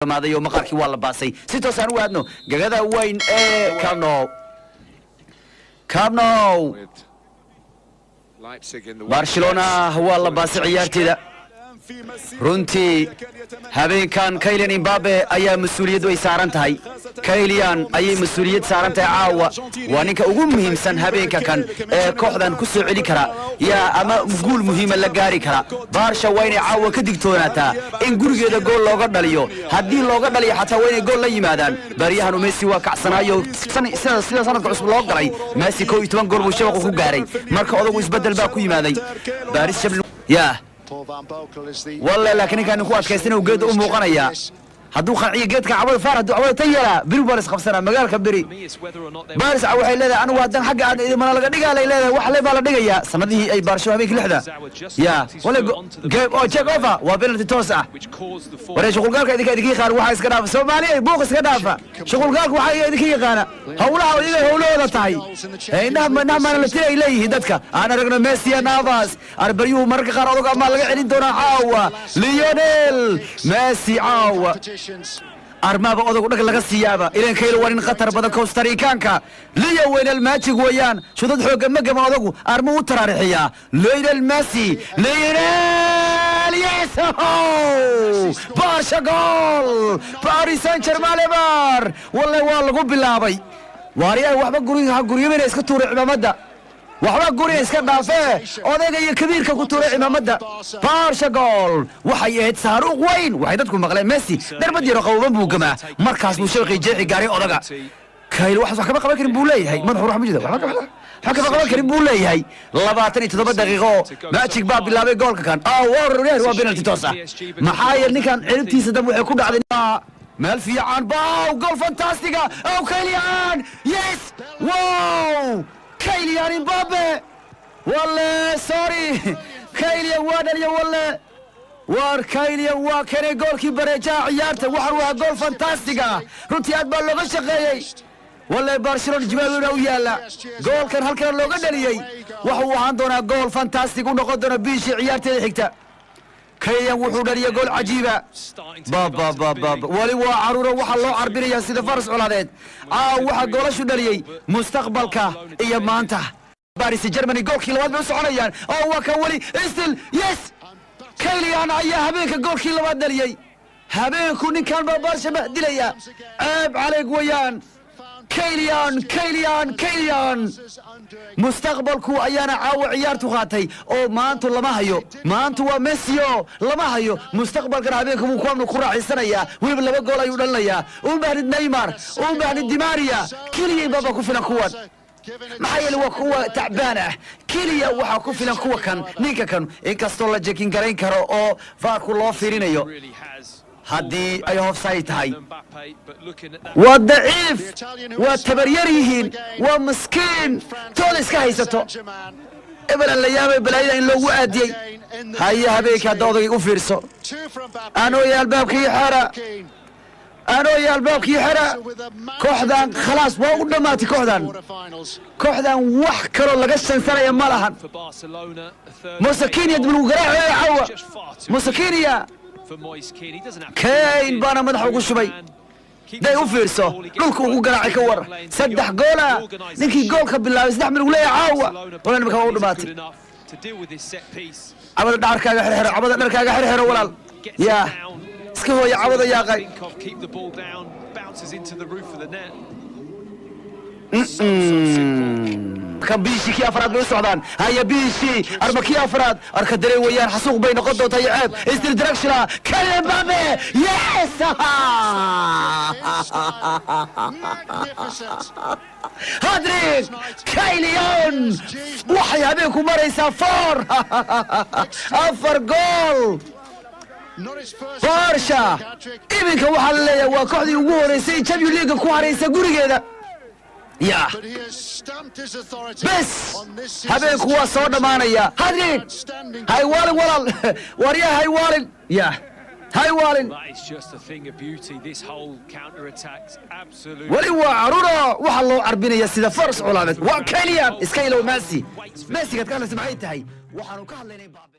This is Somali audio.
Dhammaaday oo maqaarkii waa la baasay. Si toos aan u aadno gagada weyn ee Camp Nou, Camp Nou. Barcelona waa la baasay ciyaarteeda. Runtii habeenkan Kylian Mbappe ayaa mas-uuliyaddu ay saaran tahay. Kylian ayay mas-uuliyad saaran tahay caawa. Waa ninka ugu muhiimsan habeenka kan ee kooxdan ku soo celi kara yaa ama guul muhiima la gaari kara. Barça waa inay caawa ka digtoonaataa in gurigeeda gool looga dhaliyo. Haddii looga dhaliyo xataa, waa inay gool la yimaadaan. Baryahanu Messi waa kacsanaayo. Sida sanadka cusub loo galay, Messi 11 gool buu shabaqu ku gaaray. Marka odagu isbeddel baa ku yimaaday. Paris yaa walle, laakiin ninkaan ku adkaysana uu geeda u muuqanayaa. Hadduu qanciyo geedka cawada faar, hadduu cawada tan yaraa, beri baa la isqabsanaa magaalka beri. Baris waxay leedahay, anigu haddaan xagga aad mana laga dhigaa lay leedahay, wax le baa la dhigayaa. Sanadihii ay Barcelona habeenkii lixda ya wale game oo check over waa penalty toos ah. Waree, shuqulgaalka idinka yaqaan waxaa iska dhaafa. Soomaaliya, buuq iska dhaafa. Shuqulgaalka waxaa idinka yaqaana howlaha iyaga howlahooda tahay. Indhaha maana la tiri ay leeyihiin dadka. Aan aragno Messi iyo Navas arbaryuhu mararka qaar odog amaa laga celin doonaa caawa. Lionel Messi caawa armaaba odagu dhag laga siiyaaba ilan. Kaylo waa nin khatar badan, Costaricaanka Leo Lionel Magic weeyaan. Shudad xoogga ma gama odagu, armuu u taraarixiyaa. Lionel Messi, Lionel, yes! Barça goal! Paris Saint Germain lebar. Walle waa lagu bilaabay. Waaryaha, waxba guriga guryamina iska tuuray cimaamadda, waxba guriga iska dhaafee, odayga iyo kabiirka ku tuuray cimaamadda. Barça gool! Waxay ahayd saaruuq weyn. Waxay dadku maqleen Messi darbad yaro qaboban buu gamaa, markaas buu shabaqii jeexi gaaray odaga. Kayl waxaas wax kama qaban karin buu leeyahay. Madaxu ruux ma jida, waxba kama qaban karin buu leeyahay. 27 daqiiqo Magic baa bilaabay goolka kan. Oh, waa penalty toos ah. Maxaa yeel ninkan ciribtiisa dambe waxay ku dhacday meel fiican. Bow, gool fantastiga! Oh, Kylian, yes! Wow, Kylian Mbappe! Walle, sorry, Kylian waa dhaliya. Walle, war Kylian waa keenay goolkii bareejaha ciyaarta. Waxaan waa gool fantastiga. Runtii aad baa looga shaqeeyey. Walle, Barcelona jibaal u yaala. Goolkan halkan looga dhaliyey waxa uu ahaan doonaa gool fantastic u noqon doona bishii ciyaarteeda xigta. Kylian wuxuu dhaliyay gool cajiiba. Babababab, weli waa caruuro. Waxaa loo carbinayaa sida faras colaadeed. Caaw waxaa goolashu dhaliyey mustaqbalka iyo maanta. Paris Germany goolkii labaad bay u soconayaan. Oo waa kan weli still, yes! Kylian ayaa habeenka goolkii labaad dhaliyey. Habeenku ninkan baa Barça bahdilaya. Ceeb calayg weeyaan. Kylian, Kylian, Kylian, mustaqbalku ayaana caawa ciyaartu qaatay oo maantu lama hayo. Maantu waa Messio, lama hayo. Mustaqbalkana habeenka buu kuamnu ku raaxaysanayaa. Weliba laba gool ayuu dhalinayaa. Uma baahnid Neymar, uma baahnid Di Maria, keliya Mbappe ku filan kuwan. Maxaa yeele waa kuwa tacbaan ah. Keliya waxaa ku filan kuwa kan, ninka kan, inkastoo la jekin garayn karo oo VAR-ku loo fiirinayo haddii ay offside tahay. Waa daciif, waa tabaryar yihiin, waa maskiin tooda iska haysato. Ebelan la yaabay balaayada in loogu aadiyey. Haya, habeenkii hadda odagay u fiirso. Anooya albaabkii xera, anooya albaabkii xera. Kooxdan khalaas, waa u dhammaatay kooxdan. Kooxdan wax kaloo laga shansanaya ma lahan. Mosakinia dib lagu garaacayo cawa. Mosakinia Kane baana madaxa ugu shubay. Day u fiirso dhulka ugu garaacay. Ka war, saddex goola ninkii goolka bilaabay, saddex mil ugu leeyahay caawa. Wala, nimaka waa u dhamaatay. Cabada dhacarkaaga xirxiro, cabada dharkaaga xirxiro, walaal. Yaa iska hooya cabada yaaqay. Keep the ball down, bounces into the roof of the net. Kan biishii kii afraad bay u socdaan. Haya, biishii arma kii afraad arka dareen weeyaan. Xasuuq bay noqon doontaa iyo ceeb. Still Draxler, Kylian Mbappe, yes! Magnificent. Hat-trick Kylian! Waxay habeenku maraysaa four, afar gool. Not his first Barça hat-trick, iminka waxaa la leeyahay waa kooxdii ugu horeysay Champions League ku haraysa gurigeeda ya. but he has stamped his authority Bes, on this season's habeenku waa soo dhammaanaya. Hat-trick! outstanding. Haywaalin, walaal. Waryaa, haywaalin ya, haywaalin. That is just a thing of beauty. This whole counter attack's absolutely. Weli waa caruuro. Waxaa loo carbinaya sida faras colaadeed. Waa Kylian. Iska ilow Messi. Messigaad ka hadlaysa maxay tahay? Waxaanu ka hadlaynay Mbappe.